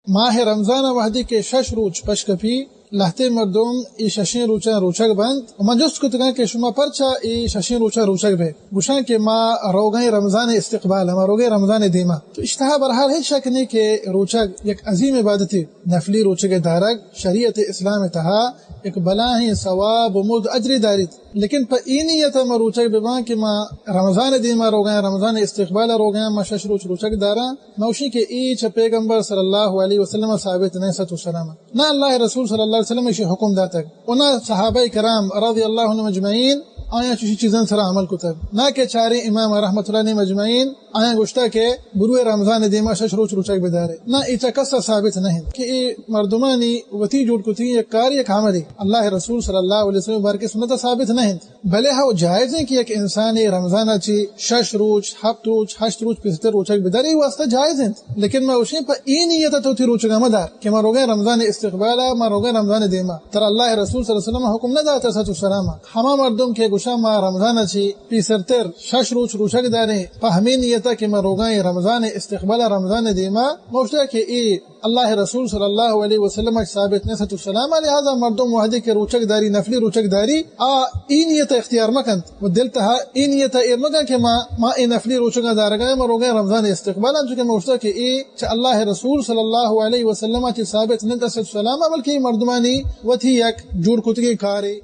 ماہ رمضان ءَ وہدے کہ شش روچ پش کپی، لہتیں مردم اے ششیں روچاں روچگ بنت۔ و من جست کتگاں کہ شما پرچا اے ششیں روچاں روچگ بئے؟ گوشاں کہ ما روگائیں رمضان ءِ استقبال ءَ، ما روگائیں رمضان ءِ دیما۔ تو اشی تہا بہرحال ہچ شک نیں کہ روچگ یک عظیم عبادتے، نفلی روچگ ءِ دارگ شریعت اسلام ءِ تہا یک بلاہیں ثواب و مزد اجرے داریت۔ لیکن پہ اے نیت ءَ ما روچگ بباں کہ ما رمضان ءِ دیما روگایاں، رمضان ءِ استقبال ءَ روگایاں، ما شش روچ روچگ داراں، ما گوشیں کہ اے چہ پیغمبر صلی اللہ علیہ وسلم ءَ ثابت نہ اِنت، صلی اللہ علیہ وسلم۔ نہ اللہ ءِ رسول صلی اللہ علیہ وسلم ءَ ایشی حکم داتگ، و نہ صحابہ کرام رضی اللہ عنہم اجمعین آیاں چوشیں چیزاں سرا عمل کتگ، نہ کہ چاریں امام رحمت اللہ علیہم اجمعین آیاں گوشتگ کہ بروئے رمضان ءِ دیما شش روچ روچگ بدارے۔ نہ، اے چہ کس ءَ ثابت نہ اِنت کہ اے مردمانی وتی جوڑ کتگیں یک کارے، یک عملے اللہ ءِ رسول صلی اللہ علیہ وسلم ءِ بارک ءَ سنت ءَ ثابت نہ اِنت۔ بلے ہو، جائز اِنت کہ یک انسانے رمضان ءَ چہ شش روچ، ہپت روچ، ہشت روچ پیسرتر روچگ بدارے، اے واسطہ جائز اِنت۔ لیکن ما گوشیں پہ اے نیت ءَ تو وتی روچگ ءَ مدار کہ ما روگیں رمضان ءِ استقبال ءَ، ما روگیں رمضان ءِ دیما۔ ترا اللہ ءِ رسول صلی اللہ علیہ وسلم ءَ حکم نہ داتگ، صلی اللہ علیہ وسلم۔ ہما مردم کہ گوشاں ما رمضان ءَ چہ پیسرتر شش روچ روچگ داریں، پہ ہمے نیت ءَ کہ ما روگائیں رمضان ءِ استقبال ءَ، رمضان ءِ دیما، ما گوشتگ کہ اے اللہ ءِ رسول صلی اللہ علیہ وسلم ءَ ثابت نہ اِنت، صلی اللہ علیہ وسلم۔ لہذا مردم وہدے کہ روچگ داری، نفلی روچگ داری، آ اے نیت ءَ اختیار مکنت و دل تہا اے نیت ءَ ایر مکنت کہ ما، ما اے نفلی روچگاں دارگایاں، ما روگائیں رمضان ءِ استقبال ءَ، چونکہ ما گوشتگ کہ اے چہ اللہ ءِ رسول صلی اللہ علیہ وسلم ءَ چہ ثابت نہ اِنت، صلی اللہ علیہ وسلم، بلکہ اے مردمانی وتی یک جوڑ کتگیں کارے۔